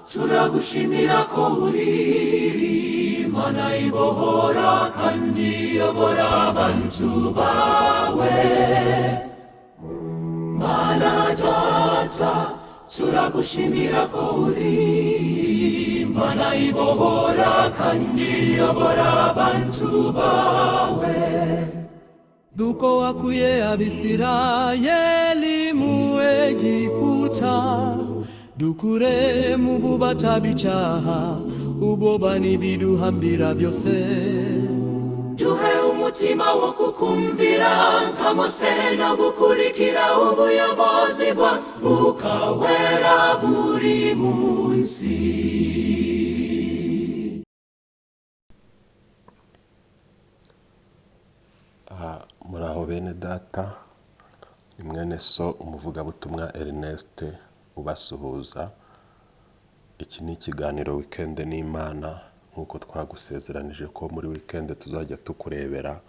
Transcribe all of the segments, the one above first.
Turagushimira ko uri Imana ibohora kandi iyobora abantu bawe. Mana Data, turagushimira ko uri Imana ibohora kandi iyobora abantu bawe. Duko wakuye Abisirayeli mu Egiputa, dukure mu bubata bw'icyaha, ubwoba n'ibiduhambira byose. Duhe umutima wo kukumvira nka Mose no gukurikira ubuyobozi bwa Mwuka Wera buri munsi. Muraho bene data, ni mwene so umuvugabutumwa Ernest ubasuhuza. Iki ni ikiganiro Weekend n'Imana, nk'uko twagusezeranije ko muri weekend tuzajya tukurebera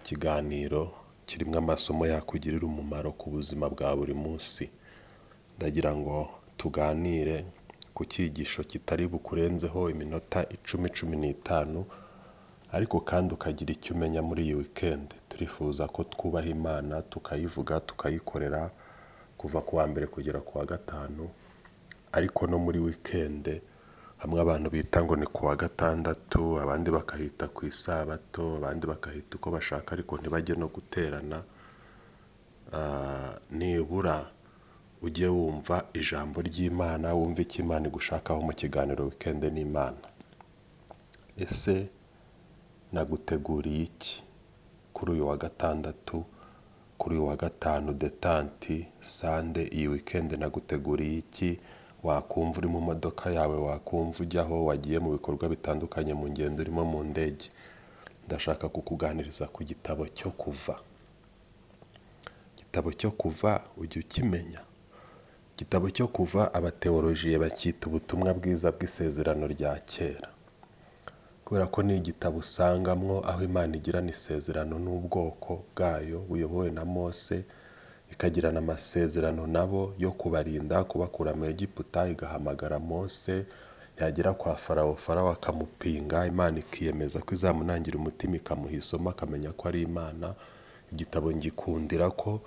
ikiganiro kirimo amasomo yakugirira umumaro ku buzima bwa buri munsi. Ndagira ngo tuganire ku cyigisho kitari bukurenzeho iminota 10, 15, ariko kandi ukagira icyo umenya muri iyi weekend. Turifuza ko twubaha Imana, tukayivuga, tukayikorera kuva ku wa mbere kugera ku wa gatanu, ariko no muri weekend hamwe abantu bita ngo ni ku wa gatandatu, abandi bakahita ku isabato, abandi bakahita uko bashaka ariko ntibajye no guterana. Nibura ujye wumva ijambo ry'Imana, wumve icyo Imana igushakaho mu kiganiro Weekend n'Imana. Ese naguteguriye iki kuri uyu wa gatandatu, kuri uyu wa gatanu détente, Sunday, iyi weekend naguteguriye iki? Wakumva uri mu modoka yawe, wakumva ujya aho wagiye mu bikorwa bitandukanye, mu ngendo urimo, mu ndege. Ndashaka kukuganiriza ku gitabo cyo Kuva. Igitabo cyo Kuva ujya ukimenya? Igitabo cyo Kuva abatewolojiye bacyita ubutumwa bwiza bw'isezerano rya kera, kubera ko ni igitabo usangamwo aho Imana igirana isezerano n'ubwoko bwayo buyobowe na Mose, ikagirana amasezerano nabo yo kubarinda, kubakura mu Egiputa, igahamagara Mose, yagera kwa Farawo, Farawo akamupinga, Imana ikiyemeza ko izamunangira umutima ikamuha isomo akamenya ko ari Imana. Igitabo ngikundira ko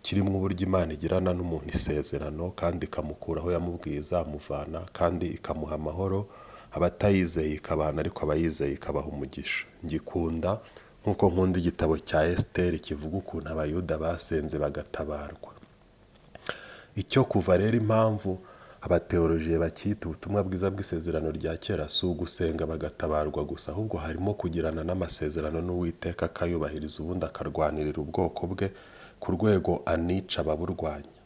kirimo uburyo Imana igirana n'umuntu isezerano kandi ikamukura aho yamubwiye izamuvana, kandi ikamuha amahoro, abatayizeye ikabahana ariko abayizeye ikabaha umugisha. Ngikunda nk'uko nkunda igitabo cya Esiteri kivuga ukuntu Abayuda basenze bagatabarwa. Icyo Kuva rero, impamvu abateolojiye bacyita ubutumwa bwiza bw'isezerano rya kera, si ugusenga bagatabarwa gusa, ahubwo harimo kugirana n'amasezerano n'Uwiteka akayubahiriza, ubundi akarwanirira ubwoko bwe ku rwego anica ababurwanya.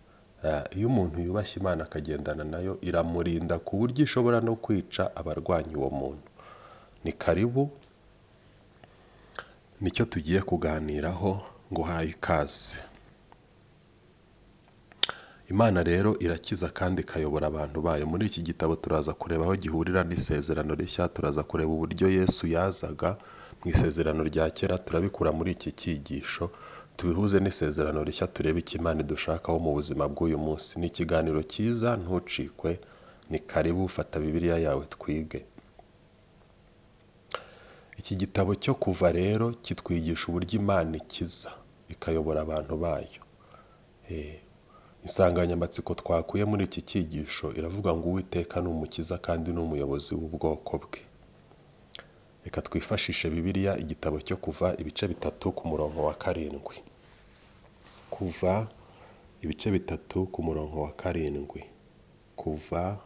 Iyo umuntu yubashye Imana akagendana nayo, iramurinda ku buryo ishobora no kwica abarwanya uwo muntu. Ni karibu, nicyo tugiye kuganiraho, nguhaye ikaze. Imana rero irakiza kandi ikayobora abantu bayo. Muri iki gitabo turaza kureba aho gihurira n'isezerano rishya, turaza kureba uburyo Yesu yazaga mu isezerano rya kera, turabikura muri iki cyigisho, tubihuze n'isezerano rishya, turebe icyo Imana idushakaho mu buzima bw'uyu munsi. Ni ikiganiro cyiza, ntucikwe, ni karibu, fata Bibiliya yawe twige. Iki gitabo cyo Kuva rero kitwigisha uburyo Imana ikiza ikayobora abantu bayo. Insanganyamatsiko twakuye muri iki cyigisho iravuga ngo Uwiteka ni umukiza kandi ni umuyobozi w'ubwoko bwe. Reka twifashishe Bibiliya, igitabo cyo Kuva ibice 3 ku murongo wa 7. Kuva ibice 3 ku murongo wa 7. Kuva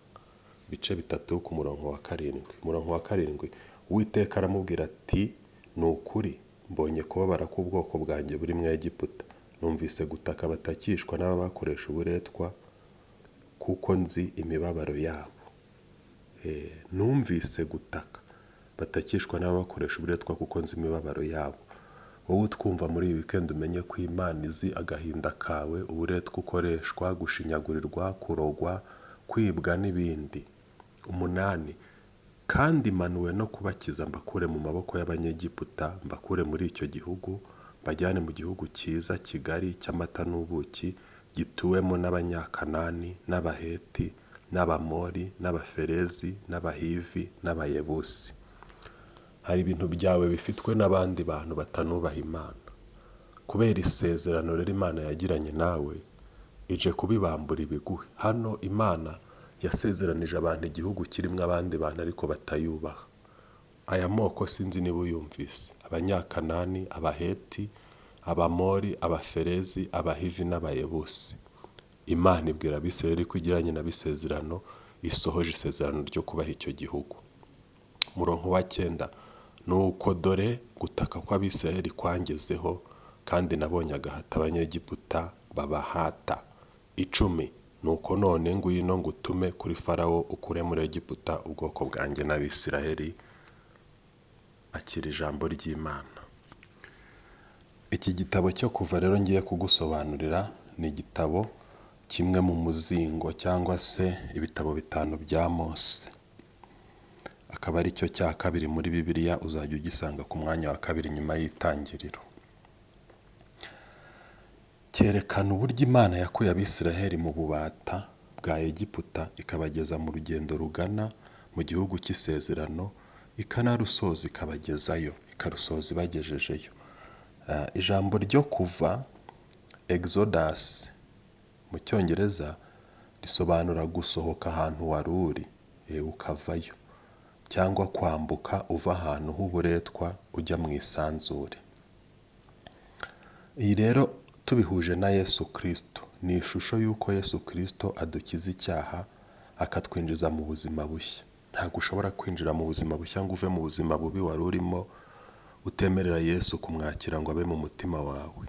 ibice 3 ku murongo wa 7. Umurongo wa 7, Uwiteka aramubwira ati: ni ukuri mbonye kubabara k'ubwoko bwanjye buri mu Egiputa, numvise gutaka batakishwa n'ababakoresha uburetwa, kuko nzi imibabaro yabo. Numvise gutaka batakishwa n'ababakoresha uburetwa kuko nzi imibabaro yabo. Wowe utwumva muri iyi weekend, umenye ko Imana izi agahinda kawe, uburetwa ukoreshwa, gushinyagurirwa, kurogwa, kwibwa n'ibindi. 8, kandi manuwe no kubakiza mbakure mu maboko y'Abanyegiputa, mbakure muri icyo gihugu, mbajyane mu gihugu cyiza kigari cy'amata n'ubuki, gituwemo n'Abanyakanani n'Abaheti n'Abamori, n'Abaferezi, n'Abahivi, n'Abayebusi. Hari ibintu byawe bifitwe n'abandi bantu batanubaha Imana. Kubera isezerano rero Imana yagiranye nawe, ije kubibambura ibiguhe. Hano Imana yasezeranije abantu igihugu kirimo abandi bantu ariko batayubaha. Aya moko sinzi niba uyumvise: Abanyakanani, Abaheti, Abamori, Abaferezi, Abahivi n'Abayebusi. Imana ibwira Abisirayeli ko igiranye nabo isezerano, isohoje isezerano ryo kubaha icyo gihugu. Umurongo wa 9: nuko dore gutaka kw'Abisirayeli kwangezeho, kandi nabonye agahato Abanyegiputa babahata. 10: nuko none ngwino ngutume kuri Farawo, ukure muri Egiputa ubwoko bwanjye n'Abisirayeli. Akira ijambo ry'Imana. Iki gitabo cyo Kuva rero ngiye kugusobanurira ni igitabo kimwe mu muzingo cyangwa se ibitabo 5 bya Mose, akaba ari cyo cya kabiri muri Bibiliya, uzajya ugisanga ku mwanya wa kabiri nyuma y'Itangiriro. Cyerekana uburyo Imana yakuye Abisiraheli mu bubata bwa Egiputa, ikabageza mu rugendo rugana mu gihugu cy'isezerano, ikanarusoza ikabagezayo, ikarusoza ibagejejeyo. Ijambo ryo kuva, Exodus mu Cyongereza, risobanura gusohoka ahantu wari uri ukavayo, cyangwa kwambuka uva ahantu h'uburetwa ujya mu isanzure. Iyi rero tubihuje na Yesu Kristo, ni ishusho y'uko Yesu Kristo adukiza icyaha akatwinjiza mu buzima bushya. Ntabwo ushobora kwinjira mu buzima bushya ngo uve mu buzima bubi wari urimo utemerera Yesu kumwakira ngo abe mu mutima wawe.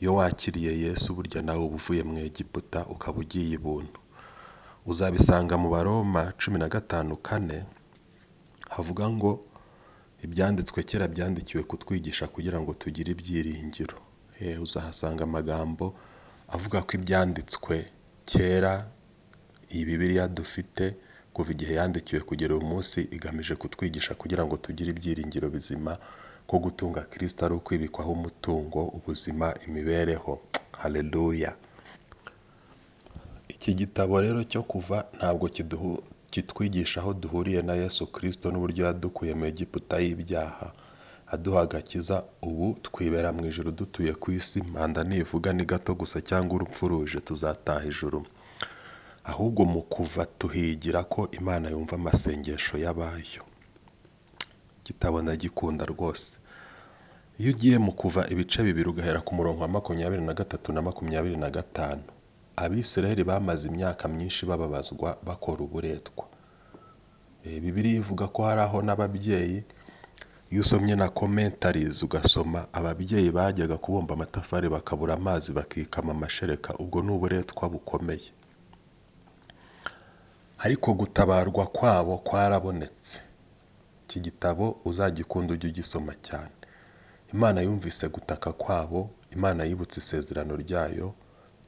Iyo wakiriye Yesu, burya nawe uba uvuye mu Egiputa ukaba ugiye ibuntu. Uzabisanga mu Baroma 15:4, havuga ngo ibyanditswe kera byandikiwe kutwigisha kugira ngo tugire ibyiringiro. Uzahasanga amagambo avuga ko ibyanditswe kera, iyi Bibiliya dufite kuva igihe yandikiwe kugera uyu munsi, igamije kutwigisha kugira ngo tugire ibyiringiro bizima ko gutunga Kristo ari ukwibikwaho umutungo, ubuzima, imibereho. Haleluya. Iki gitabo rero cyo Kuva ntabwo kitwigisha aho duhuriye na Yesu Kristo n'uburyo yadukuye mu Egiputa y'ibyaha aduha agakiza, ubu twibera mu ijuru dutuye ku isi, manda nivuga ni gato gusa cyangwa urupfu ruje tuzataha ijuru. Ahubwo mu Kuva tuhigira ko Imana yumva amasengesho y'abayo. Igitabo ndagikunda rwose. Iyo ugiye mu Kuva ibice 2 ugahera ku murongo wa 23 na 25, Abisirayeli bamaze imyaka myinshi bababazwa bakora uburetwa. Bibiliya ivuga ko hari aho n'ababyeyi, iyo usomye na commentaries ugasoma, ababyeyi bajyaga kubumba amatafari bakabura amazi bakikama amashereka, ubwo ni uburetwa bukomeye. Ariko gutabarwa kwabo kwarabonetse. Iki gitabo uzagikunda ujye ugisoma cyane. Imana yumvise gutaka kwabo, Imana yibutse isezerano ryayo,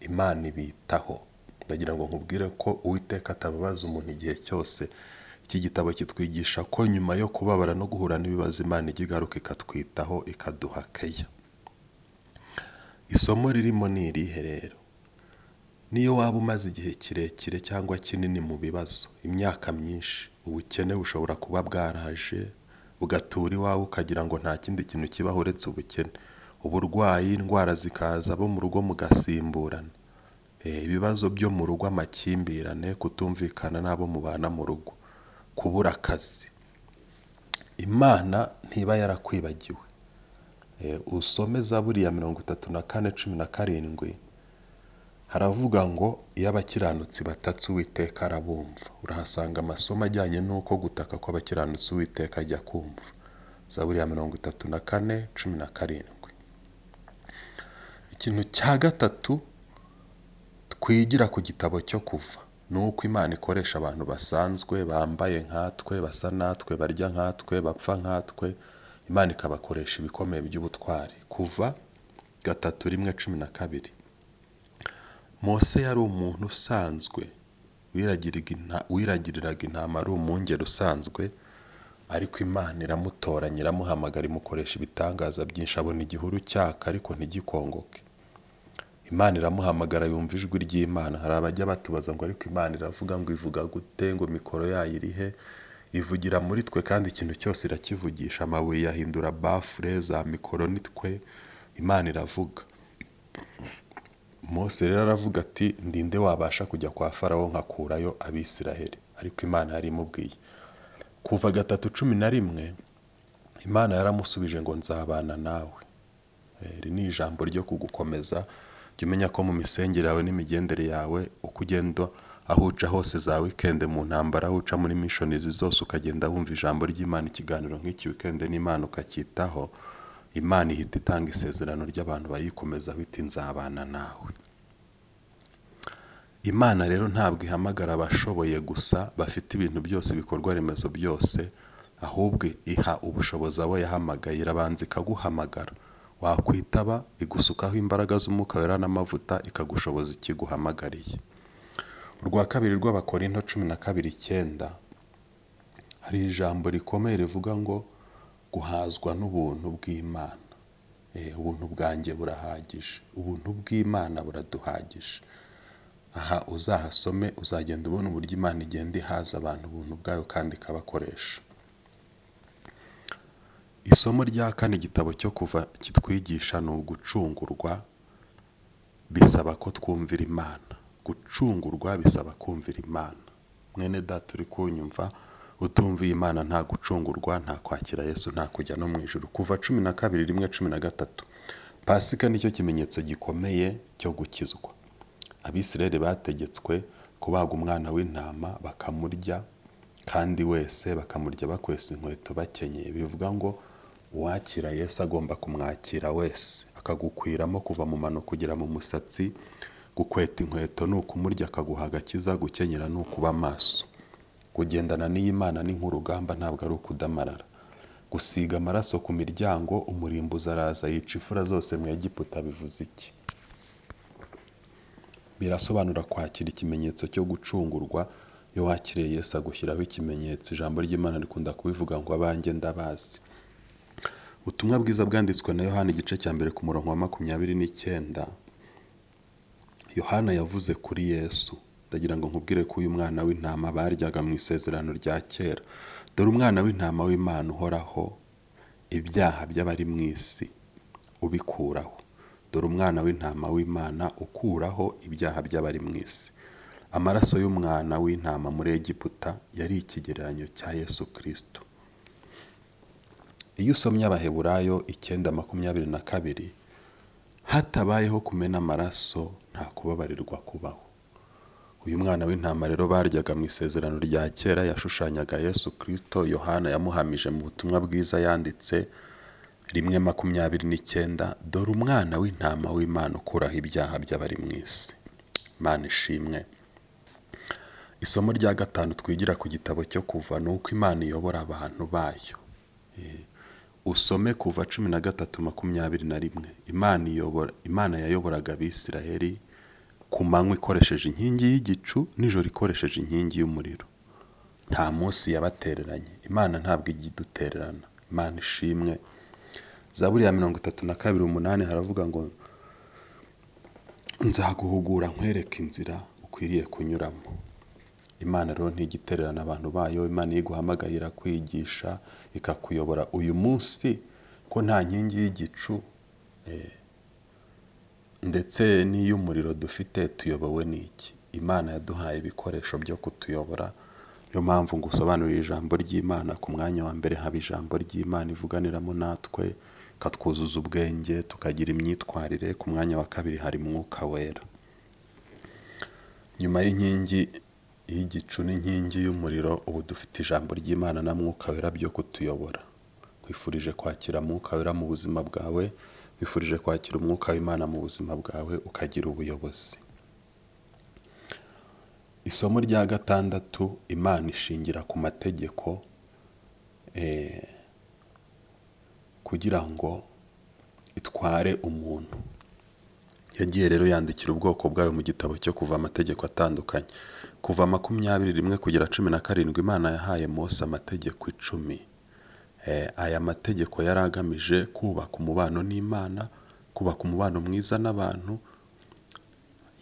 Imana ibitaho. Ndagira ngo nkubwire ko Uwiteka atababaza umuntu igihe cyose. Iki gitabo kitwigisha ko nyuma yo kubabara no guhura n'ibibazo, Imana ijya igaruka ikatwitaho, ikaduha keya. Isomo ririmo ni irihe rero? Niyo waba umaze igihe kirekire cyangwa kinini mu bibazo, imyaka myinshi, ubukene bushobora kuba bwaraje bugatura iwawe ukagira ngo nta kindi kintu kibaho uretse ubukene, uburwayi, indwara zikaza, abo mu rugo mugasimburana, ibibazo byo mu rugo, amakimbirane, kutumvikana n'abo mubana mu rugo, kubura akazi, Imana ntiba yarakwibagiwe. Usome Zaburi ya 34:17, haravuga ngo iyo abakiranutsi batatse Uwiteka arabumva. Urahasanga amasomo ajyanye n'uko gutaka kw'abakiranutsi Uwiteka ajya kumva. Zaburi ya 34:17. Ikintu cya gatatu twigira ku gitabo cyo Kuva ni uko Imana ikoresha abantu basanzwe, bambaye nkatwe, basa natwe, barya nkatwe, bapfa nkatwe, Imana ikabakoresha ibikomeye by'ubutwari. Kuva 3:1-12. Mose yari umuntu usanzwe, wiragiriraga intama, ari umwungeri usanzwe, ariko Imana iramutoranya, iramuhamagara, imukoresha ibitangaza byinshi, abona igihuru cyaka ariko ntigikongoke. Imana iramuhamagara, yumva ijwi ry'Imana. Hari abajya batubaza ngo ariko Imana iravuga, ngo ivuga gute, ngo mikoro yayo iri he? Ivugira muri twe, kandi ikintu cyose irakivugisha. Amabuye yahindura bafure, za mikoro ni twe. Imana iravuga. Mose rero aravuga ati ndinde wabasha kujya kwa Farawo nkakurayo Abisiraheli? Ariko Imana yari imubwiye. Kuva 3:11, Imana yaramusubije ngo nzabana nawe. Iri ni ijambo ryo kugukomeza. Jya umenya ko mu misengere yawe n'imigendere yawe, uko ugenda, aho uca hose, za weekend, mu ntambara, aho uca muri missions zose, ukagenda wumva ijambo ry'Imana, ikiganiro nk'iki, Weekend n'Imana, ukacyitaho, Imana ihita itanga isezerano ry'abantu bayikomezaho, iti nzabana nawe. Imana rero ntabwo ihamagara abashoboye gusa, bafite ibintu byose, ibikorwa remezo byose, ahubwo iha ubushobozi abo yahamagaye. Irabanza ikaguhamagara, wakwitaba igusukaho imbaraga z'Umwuka Wera n'amavuta, ikagushoboza ikiguhamagariye. Urwa kabiri rw'Abakorinto 12:9, hari ijambo rikomeye rivuga ngo guhazwa n'ubuntu bw'Imana. Ubuntu bwanjye burahagije, ubuntu bw'Imana buraduhagije. Aha uzahasome, uzagenda ubona uburyo Imana igenda ihaza abantu ubuntu bwayo kandi ikabakoresha. Isomo rya kane igitabo cyo Kuva kitwigisha ni ugucungurwa bisaba ko twumvira Imana. Gucungurwa bisaba kumvira Imana. Mwene data uri kunyumva, utumviye Imana nta gucungurwa, nta kwakira Yesu, nta kujya no mu ijuru. Kuva 12:1, 13. Pasika nicyo kimenyetso gikomeye cyo gukizwa. Abisirayeli bategetswe kubaga umwana w'intama bakamurya, kandi wese bakamurya bakwesa inkweto, bakenyeye. Bivuga ngo uwakira Yesu agomba kumwakira wese, akagukwiramo kuva mu mano kugera mu musatsi. Gukweta inkweto ni ukumurya akaguha agakiza, gukenyera ni ukuba maso. Kugendana n'iyi Mana ni nk'urugamba, ntabwo ari ukudamarara. Gusiga amaraso ku miryango, umurimbuzi araza yica imfura zose mu Egiputa, bivuze iki? Birasobanura kwakira ikimenyetso cyo gucungurwa. Iyo wakiriye Yesu agushyiraho ikimenyetso. Ijambo ry'Imana rikunda kubivuga ngo abanjye ndabazi. Ubutumwa bwiza bwanditswe na Yohana, igice cya 1 ku murongo wa 29, Yohana yavuze kuri Yesu. Ndagira ngo nkubwire ko uyu mwana w'intama baryaga mu isezerano rya kera: dore umwana w'intama w'Imana uhoraho ibyaha by'abari mu isi ubikuraho. Dore umwana w'intama w'Imana ukuraho ibyaha by'abari mu isi. Amaraso y'umwana w'intama muri Egiputa yari ikigereranyo cya Yesu Kirisito. Iyo usomye Abaheburayo 9:22, hatabayeho kumena amaraso nta kubabarirwa kubaho. Uyu mwana w'intama rero baryaga mu isezerano rya kera yashushanyaga Yesu Kirisito. Yohana yamuhamije mu butumwa bwiza yanditse 1:29: dore umwana w'intama w'Imana ukuraho ibyaha by'abari mu isi. Imana ishimwe. Isomo rya gatanu twigira ku gitabo cyo Kuva ni uko Imana iyobora abantu bayo. Usome Kuva 13:21. Imana yayoboraga Abisiraheli ku manywa ikoresheje inkingi y'igicu, nijoro ikoresheje inkingi y'umuriro. Nta munsi yabatereranye. Imana ntabwo ijya idutererana. Imana ishimwe. Zaburi ya 32:8 haravuga ngo nzaguhugura nkwereke inzira ukwiriye kunyuramo. Imana rero ntigitererana abantu bayo. Imana iyo iguhamagaye irakwigisha, ikakuyobora. Uyu munsi ko nta nkingi y'igicu ndetse n'iy'umuriro dufite, tuyobowe n'iki? Imana yaduhaye ibikoresho byo kutuyobora. Niyo mpamvu ngusobanurira ijambo ry'Imana. Ku mwanya wa mbere haba ijambo ry'Imana ivuganiramo natwe, ikatwuzuza ubwenge, tukagira imyitwarire. Ku mwanya wa kabiri hari Mwuka Wera. Nyuma y'inkingi y'igicu n'inkingi y'umuriro, ubu dufite ijambo ry'Imana na Mwuka Wera byo kutuyobora. Nkwifurije kwakira Mwuka Wera mu buzima bwawe, nkwifurije kwakira umwuka w'Imana mu buzima bwawe, ukagira ubuyobozi. Isomo rya gatandatu, Imana ishingira ku mategeko kugira ngo itware umuntu. Yagiye rero yandikira ubwoko bwayo mu gitabo cyo Kuva amategeko atandukanye. Kuva 21 kugera 17, Imana yahaye Mose amategeko 10. Aya mategeko yari agamije kubaka umubano n'Imana, kubaka umubano mwiza n'abantu.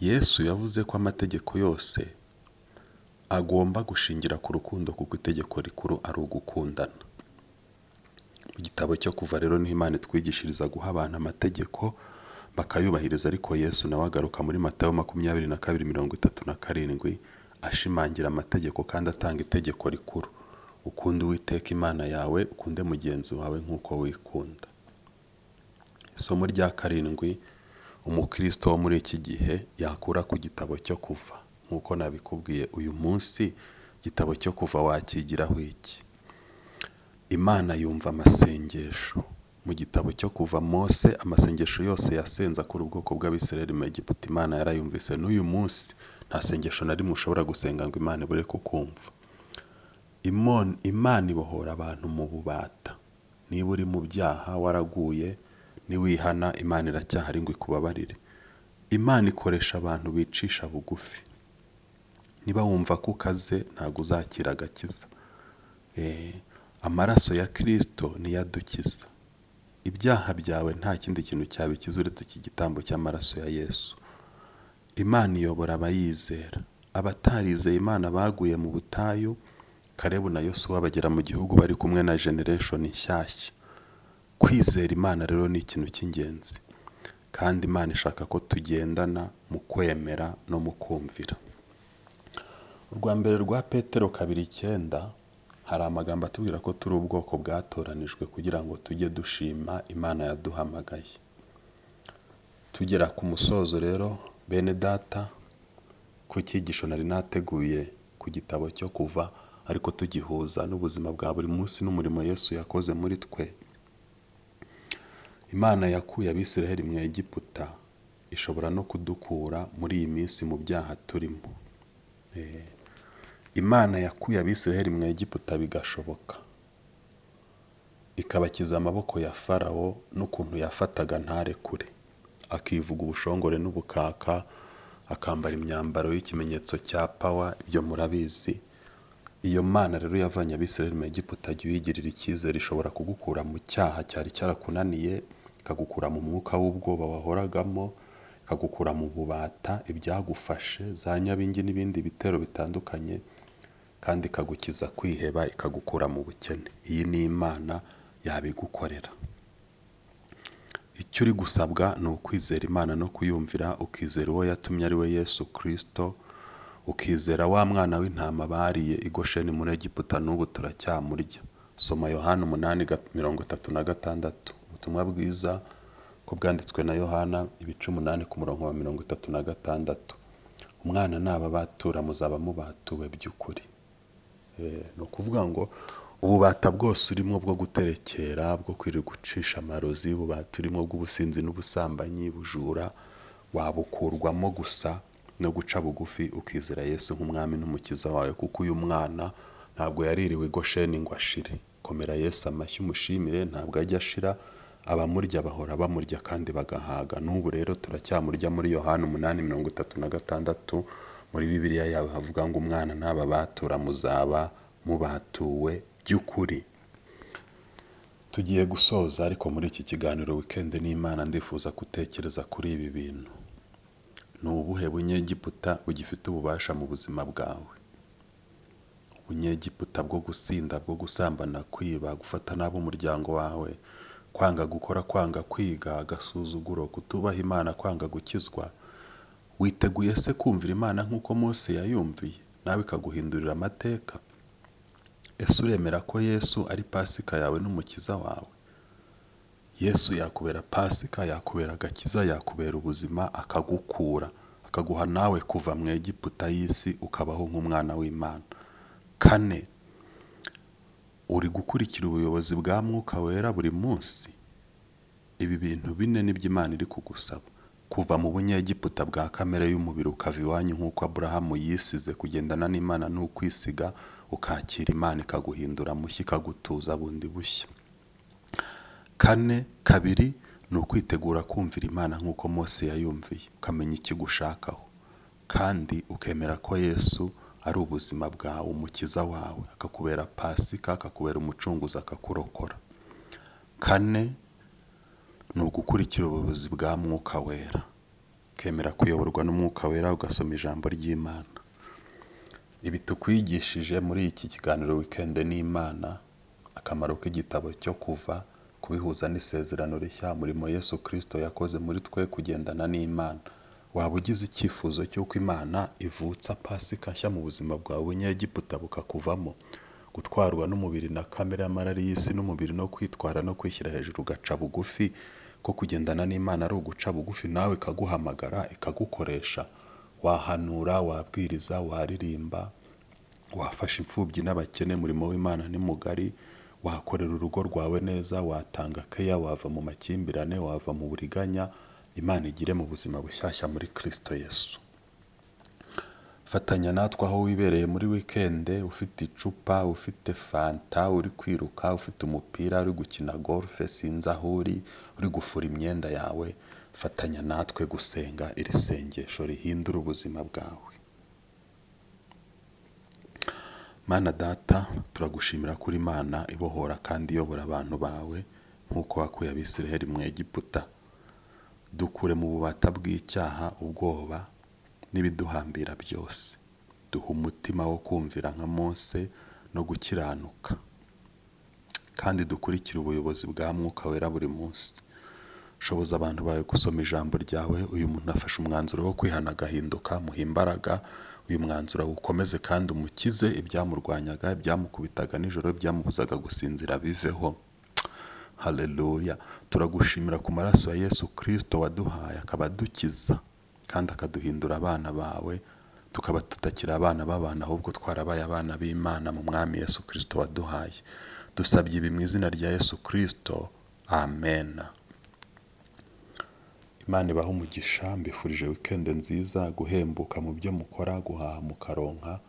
Yesu yavuze ko amategeko yose agomba gushingira ku rukundo kuko itegeko rikuru ari ugukundana. Mu gitabo cyo Kuva rero niho Imana itwigishiriza guha abantu amategeko bakayubahiriza, ariko Yesu nawe agaruka muri Matayo 22:37 ashimangira amategeko kandi atanga itegeko rikuru: ukunde Uwiteka Imana yawe, ukunde mugenzi wawe nk'uko wikunda. Isomo rya karindwi umukristo wo muri iki gihe yakura ku gitabo cyo Kuva. Nk'uko nabikubwiye uyu munsi, igitabo cyo Kuva wakigiraho iki? Imana yumva amasengesho. Mu gitabo cyo Kuva, Mose amasengesho yose yasenze akura ubwoko bw'Abisirayeli mu Egiputa, Imana yarayumvise. N'uyu munsi nta sengesho na rimwe ushobora gusenga ngo Imana ibure kukumva. Imana ibohora abantu mu bubata. Niba uri mu byaha waraguye, niwihana Imana iracyahari ngo ikubabarire. Imana ikoresha abantu bicisha bugufi. Niba wumva ko ukaze ntabwo uzakira agakiza. Amaraso ya Kristo niyo adukiza. Ibyaha byawe nta kindi kintu cyabikiza uretse iki gitambo cy'amaraso ya Yesu. Imana iyobora abayizera. Abatarizeye Imana baguye mu butayu, Kalebu na Yosuwa bagera mu gihugu bari kumwe na generation nshyashya. Kwizera Imana rero ni ikintu cy'ingenzi, kandi Imana ishaka ko tugendana mu kwemera no mu kumvira. Urwa mbere rwa Petero 2:9 hari amagambo atubwira ko turi ubwoko bwatoranijwe kugira ngo tujye dushima Imana yaduhamagaye. Tugera ku musozo rero, bene data, ku cyigisho nari nateguye ku gitabo cyo Kuva, ariko tugihuza n'ubuzima bwa buri munsi n'umurimo Yesu yakoze muri twe. Imana yakuye Abisirayeli mu Egiputa, ishobora no kudukura muri iyi minsi mu byaha turimo. Imana yakuye Abisirayeli mu Egiputa bigashoboka, ikabakiza amaboko ya Farawo n'ukuntu yafataga ntarekure, akivuga ubushongore n'ubukaka, akambara imyambaro y'ikimenyetso cya pawa, ibyo murabizi. Iyo Mana rero yavanye Abisirayeli mu Egiputa, jya uyigirira icyizere, ishobora kugukura mu cyaha cyari cyarakunaniye, ikagukura mu mwuka w'ubwoba wahoragamo, ikagukura mu bubata, ibyagufashe za nyabingi n'ibindi bitero bitandukanye, kandi ikagukiza kwiheba, ikagukura mu bukene. Iyi ni Imana yabigukorera. Icyo uri gusabwa ni ukwizera Imana no kuyumvira, ukizera uwo yatumye ari we Yesu Kristo, ukizera wa mwana w'intama bariye i Gosheni muri Egiputa, n'ubu turacyamurya. Soma Yohana 8:36. Ubutumwa bwiza ko bwanditswe na Yohana ibice 8 ku murongo wa 36. Umwana nababatura muzaba mubatuwe by'ukuri. Ni ukuvuga ngo ububata bwose urimo bwo guterekera, bwo kwirirwa gucisha amarozi, ububata urimo bw'ubusinzi n'ubusambanyi, bujura, wabukurwamo gusa no guca bugufi ukizera Yesu nk'umwami n'umukiza wawe, kuko uyu mwana ntabwo yaririwe i Gosheni ngo ashire. Komera Yesu amashyi umushimire, ntabwo ajya ashira, abamurya bahora bamurya kandi bagahaga. N'ubu rero turacyamurya. Muri Yohana 8:36 muri Bibiliya yawe havuga ngo umwana nababatura muzaba mubatuwe by'ukuri. Tugiye gusoza, ariko muri iki kiganiro Weekend n'Imana ndifuza gutekereza kuri ibi bintu. Ni ubuhe bunyegiputa bugifite ububasha mu buzima bwawe? Ubunyegiputa bwo gusinda, bwo gusambana, kwiba, gufata nabi umuryango wawe, kwanga gukora, kwanga kwiga, agasuzuguro, kutubaha Imana, kwanga gukizwa. Witeguye se kumvira Imana nk'uko Mose yayumviye, nawe ikaguhindurira amateka? Ese uremera ko Yesu ari Pasika yawe n'umukiza wawe? Yesu yakubera Pasika, yakubera agakiza, yakubera ubuzima, akagukura, akaguha nawe kuva mu Egiputa y'isi ukabaho nk'umwana w'Imana. 4, uri gukurikira ubuyobozi bwa Mwuka Wera buri munsi? Ibi bintu 4 nibyo Imana iri kugusaba: kuva mu bunyegiputa bwa kamere y'umubiri ukava iwanyu nk'uko Aburahamu yisize, kugendana n'Imana ni ukwisiga, ukakira Imana ikaguhindura mushya, ikagutuza bundi bushya. 4, 2 ni ukwitegura kumvira Imana nk'uko Mose yayumviye, ukamenya ikigushakaho, kandi ukemera ko Yesu ari ubuzima bwawe, umukiza wawe, akakubera Pasika, akakubera umucunguzi, akakurokora. 4 ni ugukurikira ubuyobozi bwa Mwuka Wera. Ukemera kuyoborwa n'Umwuka Wera, ugasoma ijambo ry'Imana. Ibi tukwigishije muri iki kiganiro Weekend n'Imana, akamaro k'igitabo cyo Kuva, kubihuza n'isezerano rishya, umurimo Yesu Kristo yakoze muri twe, kugendana n'Imana. Waba ugize icyifuzo cy'uko Imana ivutsa Pasika nshya mu buzima bwawe, ubunyegiputa bukakuvamo, gutwarwa n'umubiri na kamere y'amarari y'isi n'umubiri no kwitwara no kwishyira hejuru ugaca bugufi, ko kugendana n'Imana ari uguca bugufi, nawe ikaguhamagara ikagukoresha, wahanura, wabwiriza, waririmba, wafasha imfubyi n'abakene, umurimo w'Imana ni mugari, wakorera urugo rwawe neza, watanga keya, wava mu makimbirane, wava mu buriganya, Imana igire mu buzima bushyashya muri Kristo Yesu. Fatanya natwe aho wibereye muri wikende, ufite icupa, ufite fanta, uri kwiruka, ufite umupira, uri gukina golfe, sinzi aho uri, uri gufura imyenda yawe, fatanya natwe gusenga iri sengesho rihindura ubuzima bwawe. Mana Data, turagushimira kuri Imana ibohora kandi iyobora abantu bawe nk'uko wakuye Abisiraheli mu Egiputa. Dukure mu bubata bw'icyaha, ubwoba n'ibiduhambira byose. Duha umutima wo kumvira nka Mose no gukiranuka, kandi dukurikire ubuyobozi bwa Mwuka Wera buri munsi. Shoboza abantu bawe gusoma ijambo ryawe. Uyu muntu afashe umwanzuro wo kwihana agahinduka, muha imbaraga, uyu mwanzuro awukomeze kandi umukize ibyamurwanyaga, ibyamukubitaga nijoro, ibyamubuzaga gusinzira biveho. Haleluya. Turagushimira ku maraso ya Yesu Kristo waduhaye akaba adukiza kandi akaduhindura abana bawe, tukaba tutakiri abana b'abantu ahubwo twarabaye abana b'Imana mu Mwami Yesu Kristo waduhaye. Dusabye ibi mu izina rya Yesu Kristo, amen. Imana ibahe umugisha, mbifurije wikendi nziza, guhembuka mu byo mukora, guhaha mukaronka.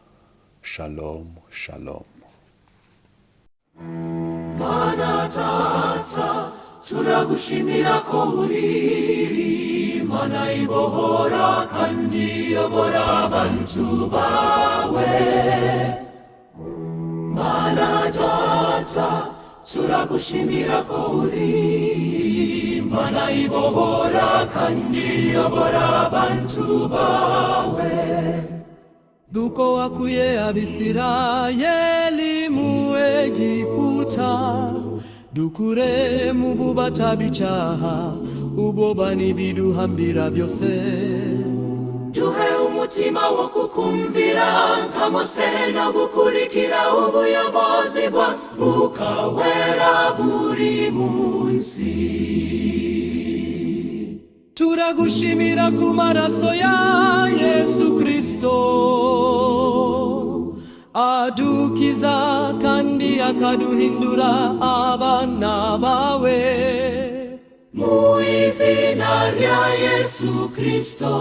Shalom, shalom. Mana Tata, turagushimira ko uri Mana ibohora kandi iyobora abantu bawe. Mana Data, turagushimira ko uri Mana ibohora kandi iyobora abantu bawe. Duko wakuye Abisirayeli mu Egiputa, dukure mu bubata bw'icyaha, ubwoba n'ibiduhambira byose. Duhe umutima wo kukumvira nka Mose no gukurikira ubuyobozi bwa Mwuka Wera buri munsi. Turagushimira ku maraso ya Yesu Kristo adukiza kandi akaduhindura abana bawe. Mu izina rya Yesu Kristo.